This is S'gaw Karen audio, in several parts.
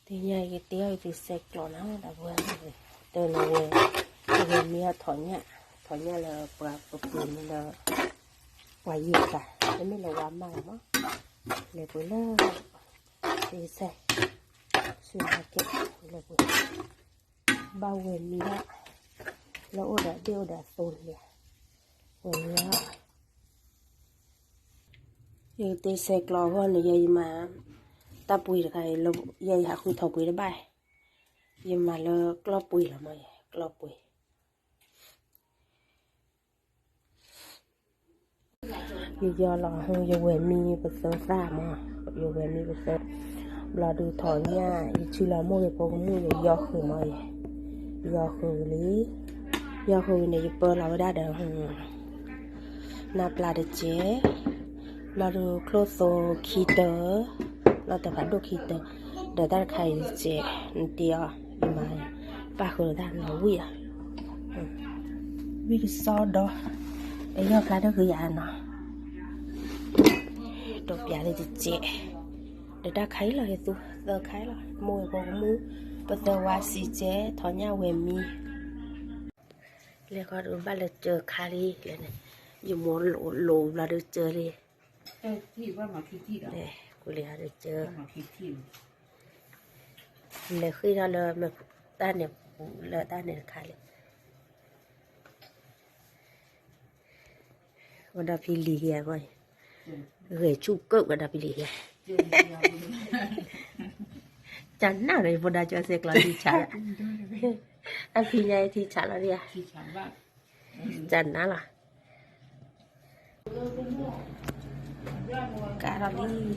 တနံၤအံၤကတ့အီၣ်ယသုစဲးကျိးနီၤ ဒီပုၢ်ဝဲၢ်, တနံၤဝဲ, တနံၤမ့ၢ်အီၣ်ထီၣ်ညၣ်, ထီၣ်ညၣ်လၢပှၤပပှ့ၤန့ၣ်လၢ ပှၤယံာ်တၢ်, တမ့ၢ်လၢဝါမၢ်လီၤမး, လဲၤပှ့ၤလၢ တစဲး, ဆူမၤကဲး, လဲၤပှ့ၤ, ဘၣ်ဝဲၤမံဘၣ်, လၢအိၣ်ဒီးဒ့ၣ်အိၣ်ဒီးအသိလံ, ဝဲၤမံဘၣ် ယကတ့စဲးကျိးအဂီၢ်န့ၣ် ယဲယမၤ တၢ်ပှ့ၤတခါအံၤ ယဲယဟးဃုထီၣ်ပှ့ၤတဘၣ်, ယမၤလၢကျီၢ်ပှ့ၤလီၤမး, ကျီၢ်ပှ့ၤ, ယယီၤလီၤ ယဝဲၤမံပသၢသၣ်မး, ယဝဲၤမံပသၢ, ဘျီဒုးထီၣ်ညၣ် ယဆူလီၤမိၢ်ဂ့ၤဖိကမူၣ် ယယီၤဃုာ်မး, ယယီၤဃုာ်ဝံၤလံ, ယီၤဃုာ်ဝံၤန့ၣ် ယပၢလီၤဝဲဒၣ်ဒီး နၢ်ပျၢ်တစဲး, ဘျီဒုးချိၣ်သိခံတၢၢ်, ဘျီတဖးဒိၣ်ခံတၢၢ်, ဒီးတၢ်တခါအံၤတစဲး, နတ့အီၤ, ယမၤ, ပၣ်ဃုာ်တၢ်နီၤဝံၣ်ဧါ, ဝံၣ်ကစီဒီ, အယီၢ်ဖျါတဂ့ၤယၤနီၤ, ဒိးပျးလၢတစဲး, ဒီးတၢ်ခါအံၤလီၤ ယသူသၢခါအံၤလီၤ မိၢ်ဂ့ၤဖိကမူၣ်, ပသၢဝါစံးစဲး ထီၣ်ညၣ်ဝဲၤမံ လဲၤဃီဒုးဘၣ်လၢစၢၤခါလံ, လဲၤန့ၣ်, ယမိၢ်လိာ်ဘျီဒုးစၢၤလံ, ကူလံၤဒုးစၢၤ, လဲၤဃ့ထီၣ်လၢ တၢ်န့ၣ်ပူၤလၢတၢ်န့ၣ်တခါလံ, ဝဲဒီးဖံလံၤယဲၢ်, ဂဲၤဆူၣ်ကၢၣ်ဝဲဒီးဖံလံၤယဲၢ်,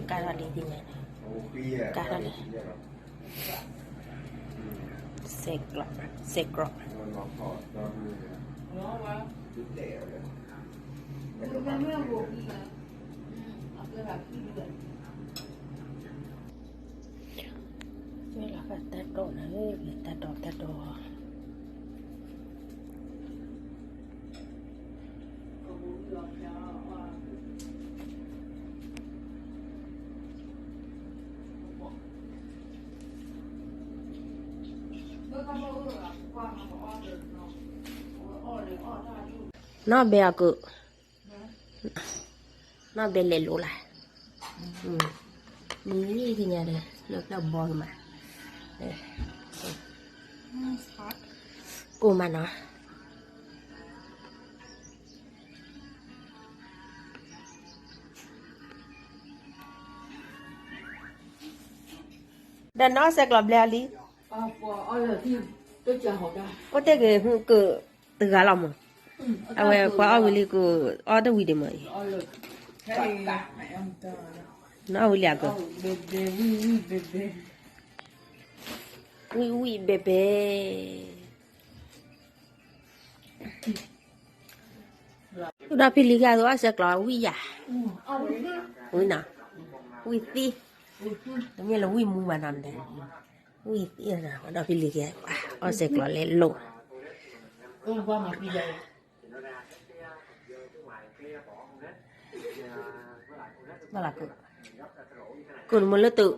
ကနၣ်ဒီးယဖိဒါကၠီစဲးကျိးထံဆးလီၤ, အဖံညါထံဆးလီၤဒ်ဧါ, ကနၣ်လီၤ ကါထီၣ်လံ, ကါထီၣ်လံ, ကါထီၣ်လံ, စဲးကျိး, စဲးကျိး, တၢ်ဒိး, တၢ်ဒိး, တၢ်ဒိး နီၢ်ဘဲအီၤကုၣ်, နီၢ်ဘဲလဲၤလိၤလၢ်, မ့ၢ်ကညါဒီး လၢပျၢၢ်ဘီကမး, ကိၢ်မးနီၤ ဒီးနအီၣ်စဲးကျိးဘျဲအီၤလံ, အိၣ်တ့ၢ်ဂ့ၤဟုကတဂၤလီၤမး, အဝဲပှၤအီၣ်ဝံၤလံကအိၣ်တဝံၤဒံးမးအံၤ, နအီၣ်ဝံၤလံအက, ဝံၣ်ဝံၣ်ဘဲဘဲ ဒီးဖံလံၤဂၤအီၣ်စဲးကျိးဝံၣ်ယၤ, ဝံၣ်နီၤ, ဝံၣ်သံ, တမ့ၢ်လၢဝံၣ်မူဘၣ်နီၤ, ဝံၣ်သံ, ဒီးဖံလံၤဂၤ အီၣ်စဲးကျိးလဲၤလိၤ, ဘၣ်လၢက, ကိၣ်နမ့ၢ်လၢတၢ်